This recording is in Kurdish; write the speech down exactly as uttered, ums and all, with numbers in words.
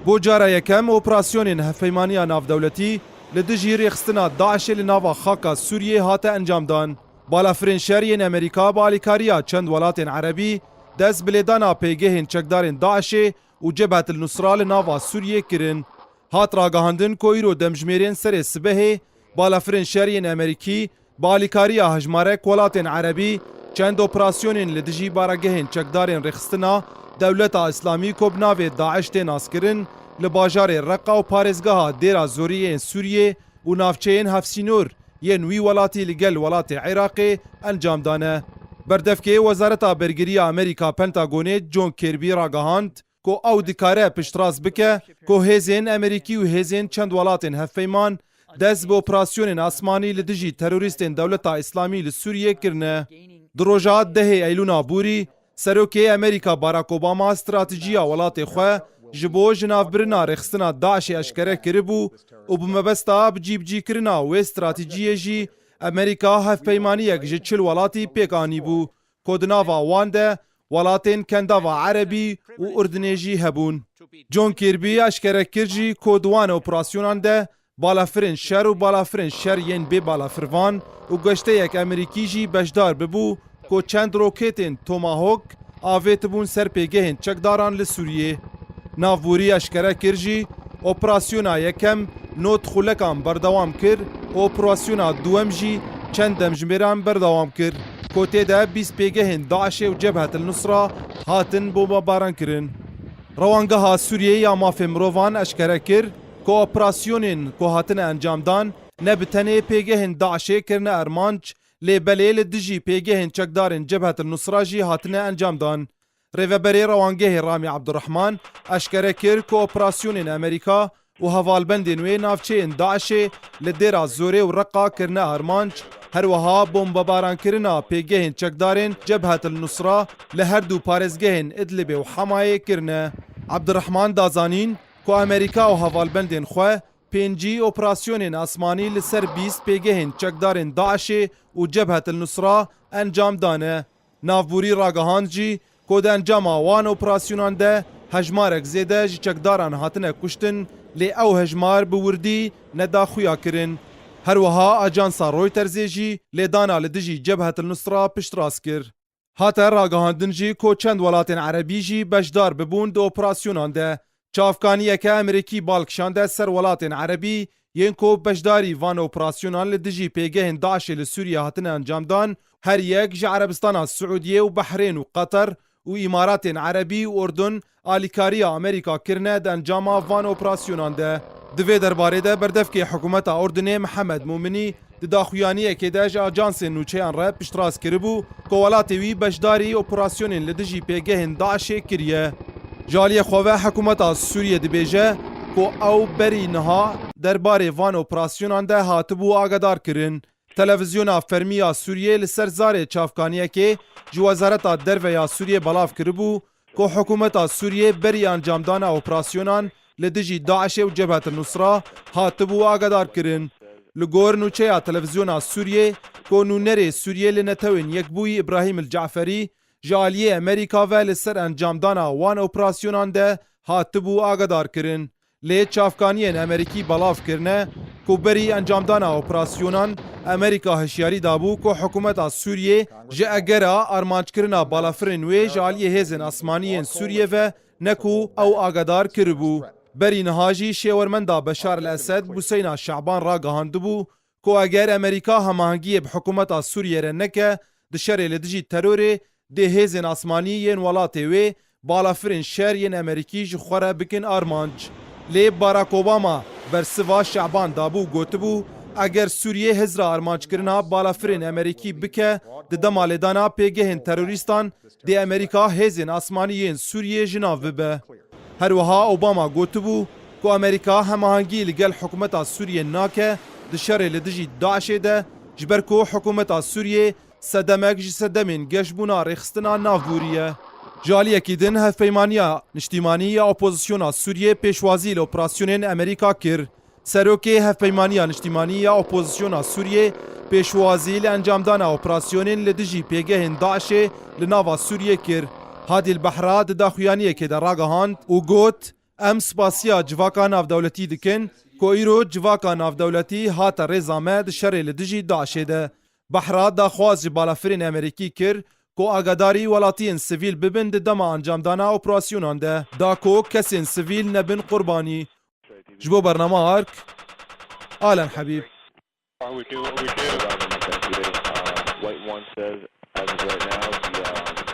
Bo cara yekem operasyonên hevpeymaniya navdewletî li dijî rêxistina DAIŞê li nava xaka Sûriyê hate encamdan. Balafirên şer yên Amerîka bi alîkariya çend welatên erebî dest bi lêdana pêgehên çekdarên DAIŞê û Cebhet el Nusra li nava Sûriyê kirin. Hat ragihandin ku îro demjimêrên serê sibehê balafirên şer yên Amerîkî bi alîkariya hejmarek welatên erebî çend operasyonên li dijî baragehên çekdarên rêxistina Dewleta Îslamî ku bi navê DAIŞ tê naskirin, li bajarê Reqa û parêzgeha Dêra Zorî yên Sûriyê û navçeyên hevsînor yên wî welatî li gel welatê Iraqê encam dane. Berdevkê Wezareta Bergiriya Amerîka Pentagonê John Kirby ragihand ku ew dikare piştrast bike ku hêzên Amerîkî û hêzên çend welatên hevpeyman dest bi operasyonên asmanî li dijî terorîstên Dewleta Îslamî li Sûriyê kirine. Di roja dehê Eylûna borî, Serokê Amerîka Barack Obama stratejiya welatê xwe ji bo jinavbirina rêxistina DAIŞê eşkere kiribû û bi mebesta bicîbicîkirina wê stratejiyê jî Amerîka hevpeymaniyek ji çil welatî pêk anîbû, ku di nava wan de welatên Kendava Erebî û Urdinê jî hebûn. John Kirby eşkere kir jî ku di wan operasyonan de balafirên şer û balafirên şer yên bê balafirvan û geşteyek Amerîkî jî beşdar bibû ku çend roketên Tomahawk avêtibûn ser pêgehên çekdaran li Sûriyê. Navborî eşkere kir jî, operasyona yekem nod xulekan berdewam kir û operasyona duwem jî çend demjimêran berdewam kir, ku tê de bîst pêgehên DAIŞê û Cebhet el Nusra hatin bombebaran kirin. Rewangeha Sûriyê ya Mafê Mirovan eşkere kir ku operasyonên ku hatine encamdan ne bi tenê pêgehên DAIŞê kirine armanc, lê belê li dijî pêgehên çekdarên Cebhet el Nusra jî hatine encamdan. Rêveberê Rewangehê Ramî Abdurrahman eşkere kir ku operasyonên Amerîka û hevalbendên wê navçeyên DAIŞê li Dêra Zorê û Reqa kirine armanc, her wiha bombebaran kirina pêgehên çekdarên Cebhet el Nusra li her du parêzgehên Idlibê û Hemayê kirine. Abdurrahman da zanîn ku Amerîka û hevalbendên xwe pêncî operasyonên asmanî li ser bîst pêgehên çekdarên DAIŞê û Cebhet el Nusra encam dane. Navborî ragihand jî ku di encama wan operasyonan de hejmarek zêde ji çekdaran hatine kuştin, lê ew hejmar bi wirdî ne daxuya kirin. Her wiha ajansa Reutersê jî lêdana li dijî Cebhet el Nusra piştrast kir. Hate ragihandin jî ku çend welatên erebî jî beşdar bibûn di operasyonan de. Çavkaniyeke Amerîkî bal kişande ser welatên erebî yên ku beşdarî van operasyonan li dijî pêgehên DAIŞê li Sûriye hatine encamdan, her yek ji Erebistana Siûdiyê û Behrên û Qatar û Îmaratên Erebî û Urdun alîkariya Amerîka kirine di encama van operasyonan de. Di vê derbarê de berdevkê hikûmeta Urdunê Mihemed Mûminî di daxuyaniyekê de ji ajansên nûçeyan re piştrast kiribû ku welatê wî beşdarî operasyonên li dijî pêgehên DAIŞê kiriye. Ji aliyê xwe ve hikûmeta Sûriyê dibêje ku ew berî niha derbarê van operasyonan de hatibû agadar kirin. Televîzyona fermî ya Sûriyê li ser zarê çavkaniyekê ji Wezareta Derve ya Sûriyê belav kiribû ku hikûmeta Sûriyê berî encamdana operasyonan li dijî DAIŞê û Cebhet el Nusra hatibû agadar kirin. Li gor nûçeya televîzyona Sûriyê ku nûnerê Sûriyê li Netewên Yekbûyî Îbrahîm el Caferî ji aliyê Amerîka ve li ser encamdana wan operasyonan de hatibû agadar kirin. Lê çavkaniyên Amerîkî belav kirine ku berî encamdana operasyonan Amerîka hişyarî dabû ku hikûmeta Sûriyê ji egera armanckirina balafirên wê ji aliyê hêzên asmanî yên Sûriyê ve ne ku ew agadar kiribû. Berî niha jî şêwermenda Beşar el Esed Buseyna Şaban ragihandibû ku eger Amerîka hemahengiyê bi hikûmeta Sûriyê re neke di şerê li dijî terorê, dê hêzên asmanî yên welatê wê balafirên şer yên Amerîkî ji xwe re bikin armanc. Lê Barack Obama bersiva Şaban dabû û gotibû, eger Sûriyê hizra armanckirina balafirên Amerîkî bike, di dema lêdana pêgehên terorîstan dê Amerîka hêzên asmanî yên Sûriyê ji nav bibe. Her wiha Obama gotibû ku Amerîka hemahengî li gel hikûmeta Sûriyê nake di şerê li dijî DAIŞê de, ji ber ku hikûmeta Sûriyê sedemek ji sedemên geşbûna rêxistina navborî ye. Ji aliyekî din, Hevpeymaniya Niştîmanî ya Opozisyona Sûriyê pêşwazî li operasyonên Amerîka kir. Serokê Hevpeymaniya Niştîmanî ya Opozisyona Sûriyê pêşwazî li encamdana operasyonên li dijî pêgehên DAIŞê li nava Sûriyê kir. Hadî El Behra di daxuyaniyekê de ragihand û got, Em spasiya civaka navdewletî dikin ku îro civaka navdewletî hate rêza me di şerê li dijî DAIŞê de. Behra daxwaz ji balafirên Amerîkî kir ku agadarî welatiyên sivîl bibin di dema encamdana operasyonan de, da ku kesên sivîl nebin qurbanî. Ji bo bernama Ark, Alen Hebîb. Are we do what we do? Uh, White One says, as of right now, the, uh, the